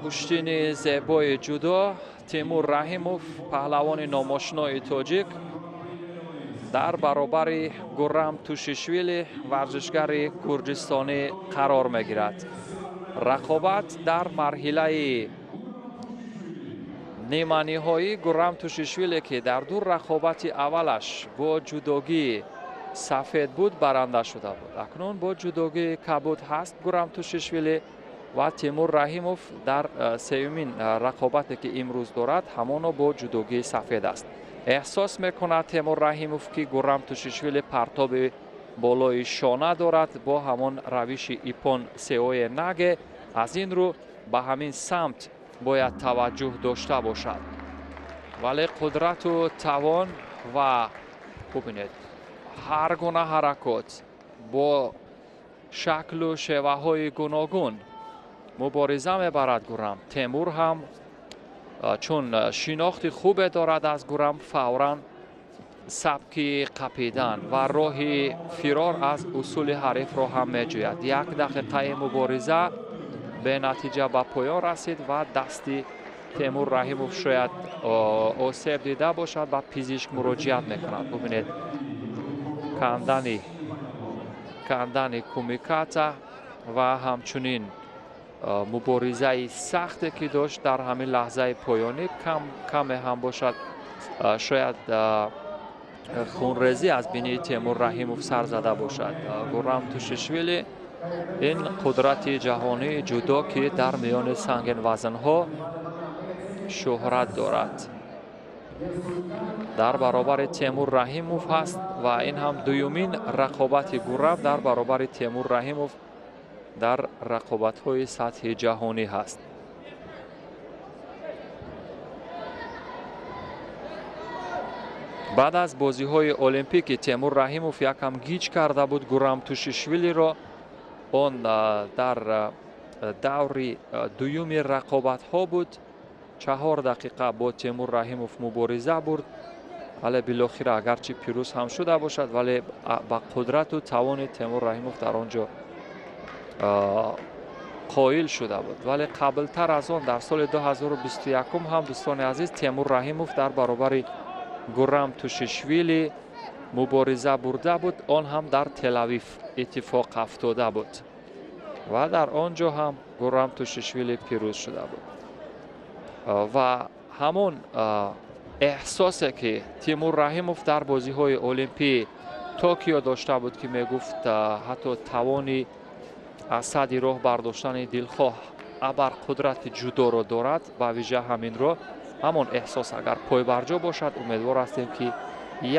Гӯштини зебои ҷудо Тимур Раҳимов, паҳлавони номошинои тоҷик, дар баробари Гуррам Тушишвили, варзишгари гурҷистонӣ, қарор мегирад. Рақобат дар марҳилаи ниманиҳоӣ. Гуррам Тушишвиле, ки дар ду рақобати аввалаш бо ҷудогии сафед буд, баранда шуда буд, акнун бо ҷудогии кабуд ҳаст Гуррам Тушишвили. Ва Тимур Раҳимов дар сеюмин рақобате, ки имрӯз дорад, ҳамоно бо ҷудогии сафед аст. Эҳсос мекунад Темур Раҳимов, ки Гуррам Тушишвили партоби болои шона дорад бо ҳамон равиши иппон сеое наге. Аз ин рӯ ба ҳамин самт бояд таваҷҷӯҳ дошта бошад. Вале қудрату тавон ва, бубинед, ҳар гуна ҳаракот бо шаклу шеваҳои гуногун мубориза мебарад Гурам. Темур ҳам, чун шинохти хубе дорад аз Гурам, фавран сабки қапидан ва роҳи фирор аз усули ҳарифро ҳам меҷӯяд. Як дақиқаи мубориза бенатиҷа ба поён расид ва дасти Темур Раҳимов шояд осеб дида бошад, ба пизишк муроҷиат мекунад. Бубинед, кандани кумиката ва ҳамчунин муборизаи сахте, ки дошт дар ҳамин лаҳзаи поёнӣ, каме ҳам бошад, шояд хунрезӣ аз бинии Темур Раҳимов сар зада бошад. Гуррам Тушишвили, ин қудрати ҷаҳонии ҷудо, ки дар миёни сангинвазнҳо шӯҳрат дорад, дар баробари Темур Раҳимов ҳаст ва ин ҳам дуюмин рақобати Гуррам дар баробари Темур Раҳимов дар рақобатҳои сатҳи ҷаҳонӣ ҳаст. Баъд аз бозиҳои олимпикӣ Темур Раҳимов якам гиҷ карда буд Гурам Тушишвилиро. Он дар даври дуюми рақобатҳо буд. 4 дақиқа бо Темур Раҳимов мубориза бурд, вале билохира, агарчи пирӯз ҳам шуда бошад, вале ба қудрату тавони Темур Раҳимов дар он ҷо қоил шуда буд. Вале қаблтар аз он, дар соли 2021 ҳам, дӯстони азиз, Темур Раҳимов дар баробари Гурам Тушишвили мубориза бурда буд. Он ҳам дар Телавив иттифоқ афтода буд ва дар он ҷо ҳам Гурам Тушишвили пирӯз шуда буд. Ва ҳамон эҳсосе, ки Тимур Раҳимов дар бозиҳои олимпии Токио дошта буд, ки мегуфт, ҳатто тавони аз садди роҳ бардоштани дилхоҳ абарқудрати ҷудоро дорад, ба вижа ҳаминро, ҳамон эҳсос агар пойбарҷо бошад, умедвор ҳастем, ки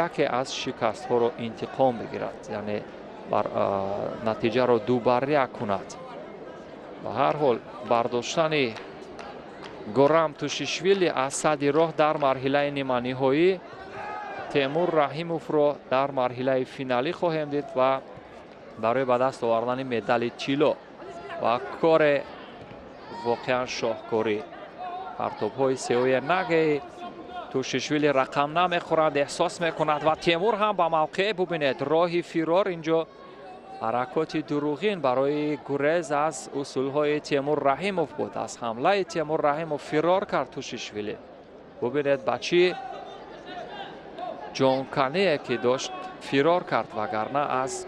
яке аз шикастҳоро интиқом бигирад, яъне бар натиҷаро 2 бар 1 кунад. Ба ҳар ҳол, бардоштани Гурам Тушишвили аз садди роҳ дар марҳилаи ниманиҳоӣ, Темур Раҳимовро дар марҳилаи финалӣ хоҳем дид ва барои ба даст овардани медали тилло. Ва коре воқеан шоҳкорӣ. Партобҳои сеои нагеи Тушишвили рақам намехӯранд, эҳсос мекунад ва Темур ҳам ба мавқеъ. Бубинед, роҳи фирор инҷо, ҳаракоти дурӯғин барои гурез аз усулҳои Темур Раҳимов буд. Аз ҳамлаи Темур Раҳимов фирор кард Тушишвили. Бубинед, ба чӣ ҷонкание ки дошт фирор кард, вагарна аз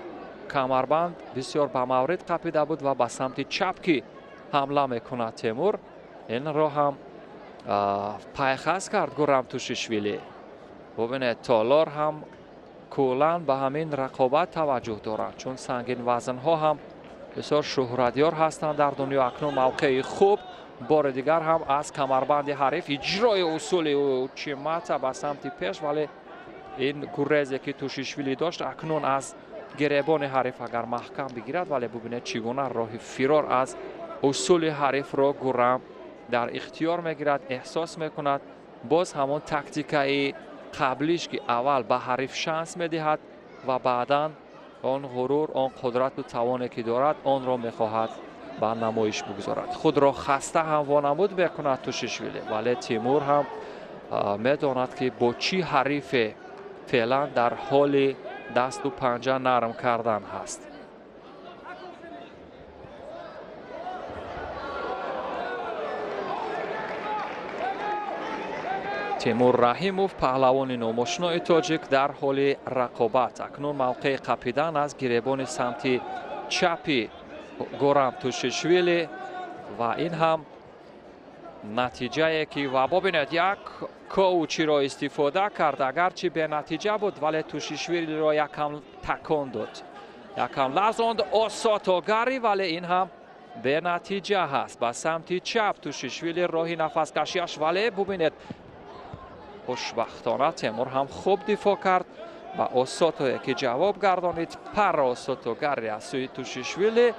камарбанд бисёр ба маврид қапида буд. Ва ба самти чап ки ҳамла мекунад Темур, инро ҳам пайхас кард Гурам Тушишвили. Бубинед, толор ҳам куллан ба ҳамин рақобат таваҷҷӯҳ доранд, чун сангин вазнҳо ҳам бисёр шӯҳратёр ҳастанд дар дунё. Акнун мавқеи хуб, бори дигар ҳам аз камарбанди ҳариф иҷрои усули учимата ба самти пеш. Вале ин гурезе, ки Тушишвили дошт, акнун аз гиребони ҳариф агар маҳкам бигирад, вале бубинед, чӣ гуна роҳи фирор аз усули ҳарифро Гурам дар ихтиёр мегирад. Эҳсос мекунад, боз ҳамон тактикаи қаблиш, ки аввал ба ҳариф шанс медиҳад ва баъдан он ғурур, он қудрату тавоне, ки дорад, онро мехоҳад ба намоиш бигузорад. Худро хаста ҳам вонамуд мекунад Тушишвили, вале Тимур ҳам медонад, ки бо чӣ ҳарифе феълан дар ҳоли дасту панҷа нарм кардан ҳаст. Тимур Раҳимов, паҳлавони номошинои тоҷик, дар ҳоли рақобат. Акнун мавқеи қапидан аз гиребони самти чапи Гурам Тушишвили ва ин ҳам натиҷае ки ва бобинед, як коучиро истифода кард, агарчи бенатиҷа буд, вале Тушишвилиро якам такон дод, якам ларзонд. Осотогари, вале ин ҳам бенатиҷа ҳаст. Ба самти чап Тушишвили роҳи нафаскашиаш, вале бубинед, хушбахтона Темур ҳам хуб дифоъ кард ба осотое ки ҷавоб гардонид. Пара осотогари аз сӯи Тушишвили,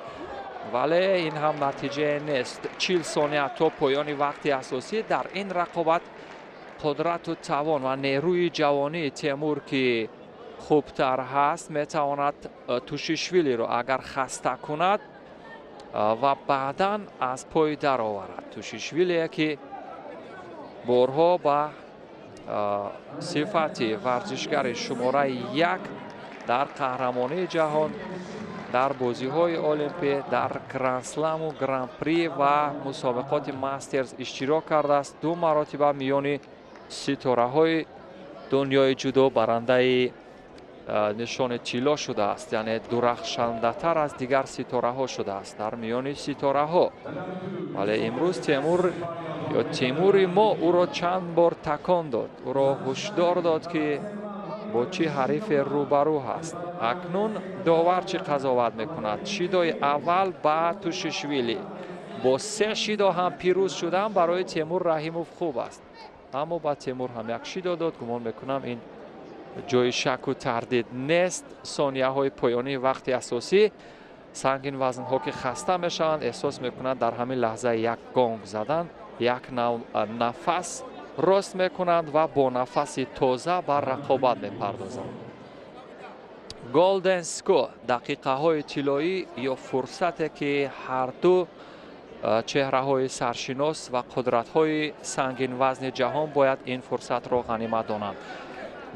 вале ин ҳам натиҷае нест. 40 сония то поёни вақти асосӣ. Дар ин рақобат қудрату тавон ва нерӯи ҷавонии Темур, ки хубтар ҳаст, метавонад Тушишвилиро агар хаста кунад ва баъдан аз пой дароварад. Тушишвилие ки борҳо ба сифати варзишгари шумораи як дар қаҳрамонии ҷаҳон, дар бозиҳои олимпӣ, дар грансламу гран-при ва мусобиқоти мастерс иштирок кардааст, ду маротиба миёни ситораҳои дунёи ҷудо барандаи нишони тилло шудааст, яъне дурахшандатар аз дигар ситораҳо шудааст дар миёни ситораҳо. Вале имрӯз Темур ё Тимури мо ӯро чанд бор такон дод, ӯро ҳушдор дод, ки бо чӣ ҳарифе рӯбарӯ ҳаст. Акнун довар чӣ қазоват мекунад? Шидои аввал ба Тушишвили. Бо се шидо ҳам пирӯз шудан барои Темур Раҳимов хуб аст, аммо ба Темур ҳам як шидо дод. Гумон мекунам, ин ҷои шаку тардид нест. Сонияҳои поёнии вақти асосӣ. Сангин вазнҳо ки хаста мешаванд, эҳсос мекунанд, дар ҳамин лаҳза як гонг задан, як нафас рост мекунанд ва бо нафаси тоза ба рақобат мепардозанд. Golden score, дақиқаҳои тиллоӣ ё фурсате, ки ҳарду чеҳраҳои саршинос ва қудратҳои сангинвазни ҷаҳон бояд ин фурсатро ғанимат донанд.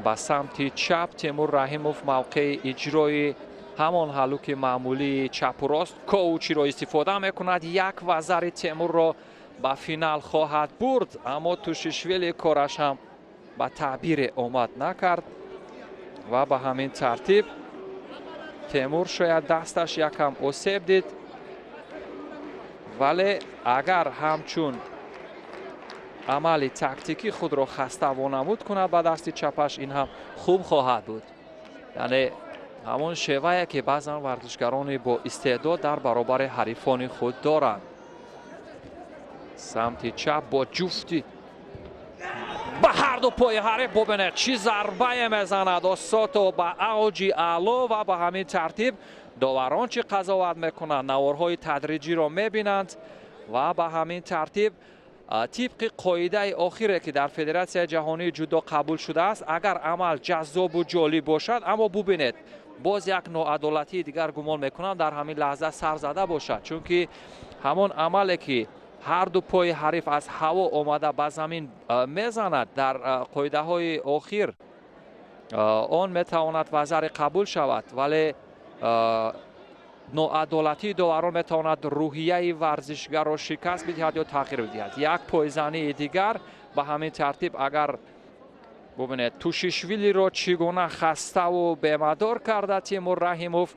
Ба самти чап Темур Раҳимов, мавқеи иҷрои ҳамон ҳалуки маъмулии чапу рост, коучиро истифода мекунад. Як вазари Темурро ба финал хоҳад бурд, аммо Тушишвили кораш ҳам ба таъбире омад накард ва ба ҳамин тартиб Темур шояд дасташ якам осеб дид, вале агар ҳамчун амали тактикӣ худро хаста вонамуд кунад ба дасти чапаш, ин ҳам хуб хоҳад буд. Яъне ҳамон шевае, ки баъзан варзишгарони бо истеъдод дар баробари ҳарифони худ доранд. Самти чап бо ҷуфти ба ҳарду пои ҳариф. Бубинед, чӣ зарбае мезанад! Осото ба авҷи аъло ва ба ҳамин тартиб доварон чӣ қазоват мекунанд? Наворҳои тадриҷиро мебинанд ва ба ҳамин тартиб, тибқи қоидаи охире, ки дар Федератсияи ҷаҳонии ҷудо қабул шудааст, агар амал ҷаззобу ҷолиб бошад. Аммо бубинед, боз як ноадолатии дигар, гумон мекунам, дар ҳамин лаҳза сар зада бошад, чунки ҳамон амале, ки ҳарду пои ҳариф аз ҳаво омада ба замин мезанад, дар қоидаҳои охир он метавонад вазари қабул шавад, вале ноадолатии доварон метавонад рӯҳияи варзишгарро шикаст бидиҳад ё тағйир бидиҳад. Як пойзании дигар. Ба ҳамин тартиб, агар бубинед, Тушишвилиро чӣ гуна хаставу бемадор карда Тимур Раҳимов.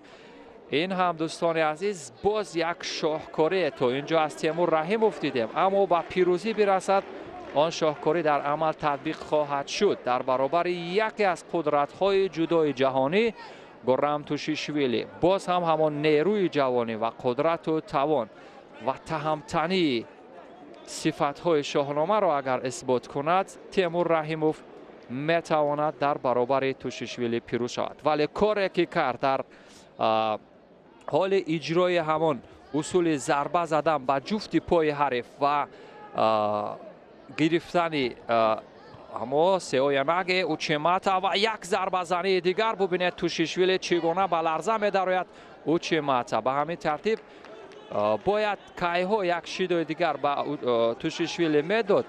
Ин ҳам, дӯстони азиз, боз як шоҳкорие то ин ҷо аз Темур Раҳимов дидем, аммо ба пирӯзӣ бирасад, он шоҳкорӣ дар амал татбиқ хоҳад шуд дар баробари яке аз қудратҳои ҷудои ҷаҳонӣ, Гурам Тушишвили. Боз ҳам ҳамон нерӯи ҷавонӣ ва қудрату тавон ва таҳамтании сифатҳои шоҳномаро агар исбот кунад, Темур Раҳимов метавонад дар баробари Тушишвили пирӯз шавад. Вале коре ки кард дар ҳоли иҷрои ҳамон усули зарба задан ба ҷуфти пои ҳариф ва гирифтани, аммо сеоянаге, учимата ва як зарбазании дигар. Бубинед, Тушишвили чӣ гуна ба ларза медарояд. Учимата. Ба ҳамин тартиб бояд кайҳо як шидои дигар ба Тушишвили медод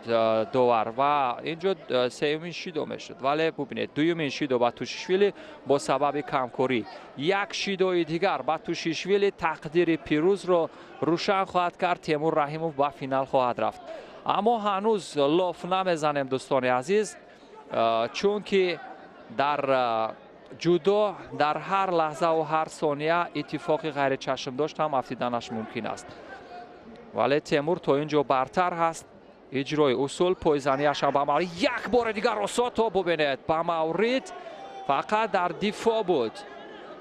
довар ва инҷо сеюмин шидо мешуд. Вале бубинед, дуюмин шидо ба Тушишвили бо сабаби камкорӣ. Як шидои дигар ба Тушишвили тақдири пирӯзро рӯшан хоҳад кард. Темур Раҳимов ба финал хоҳад рафт. Аммо ҳанӯз лоф намезанем, дӯстони азиз, чунки дар ҷудо дар ҳар лаҳзаву ҳар сония иттифоқи ғайричашмдошт ҳам афтиданаш мумкин аст. Вале Темур то ин ҷо бартар ҳаст. Иҷрои усул, пойзанияш ҳам ба маврид. Як бори дигар осото, бубинед, ба маврид, фақат дар дифоъ буд,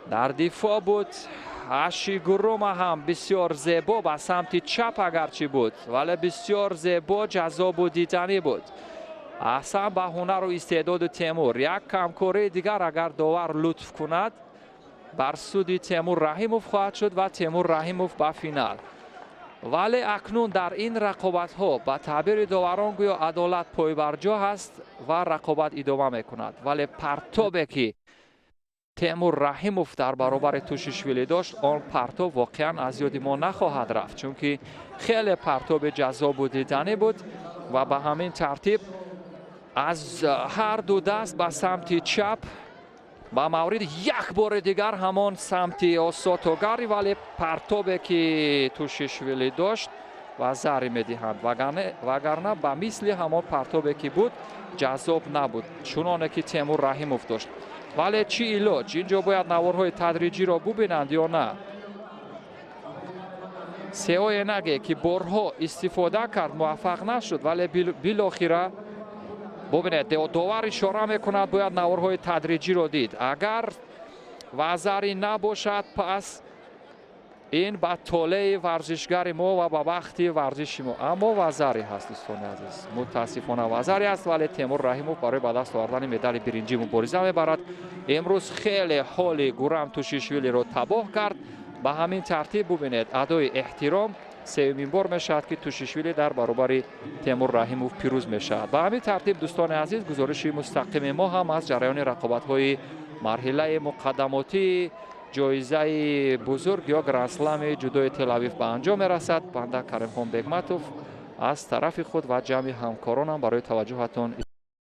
дар дифоъ буд. Ашигурума ҳам бисёр зебо ба самти чап агарчи буд, вале бисёр зебо, ҷаззобу диданӣ буд. Аҳсан ба ҳунару истеъдоди Темур. Як камкории дигар агар довар лутф кунад, бар суди Темур Раҳимов хоҳад шуд ва Темур Раҳимов ба финал. Вале акнун дар ин рақобатҳо, ба таъбири доварон, гӯё адолат пойбарҷо ҳаст ва рақобат идома мекунад. Вале партобе, ки Темур Раҳимов дар баробари Тушишвили дошт, он партоб воқеан аз ёди мо нахоҳад рафт, чунки хеле партоби ҷаззобу диданӣ буд. Ва ба ҳамин тартиб аз ҳар ду даст ба самти чап ба маврид, як бори дигар ҳамон самти осотогари, вале партобе, ки Тушишвили дошт, вазари медиҳанд, вагарна ба мисли ҳамон партобе, ки буд, ҷаззоб набуд, чуноне ки Темур Раҳимов дошт. Вале чӣ илоҷ? Ин ҷо бояд наворҳои тадриҷиро бубинанд ё на? Сеоенаге, ки борҳо истифода кард, муваффақ нашуд, вале билохира, бубинед, довар ишора мекунад, бояд наворҳои тадриҷиро дид. Агар вазари набошад, пас ин ба толеи варзишгари мо ва ба бахти варзиши мо. Аммо вазари ҳаст, дӯстони азиз, мутаассифона, вазари ҳаст. Вале Темур Раҳимов барои ба даст овардани медали биринҷӣ мубориза мебарад. Имрӯз хеле ҳоли Гурам Тушишвилиро табоҳ кард. Ба ҳамин тартиб, бубинед, адои эҳтиром, сеюмин бор мешавад, ки Тушишвили дар баробари Темур Раҳимов пирӯз мешавад. Ба ҳамин тартиб, дӯстони азиз, гузориши мустақими мо ҳам аз ҷараёни рақобатҳои марҳилаи муқаддамотии ҷоизаи бузург ё грандслами ҷудои Телавив ба анҷом мерасад. Банда Каримхон Бегматов аз тарафи худ ва ҷамъи ҳамкоронам барои таваҷҷӯҳатон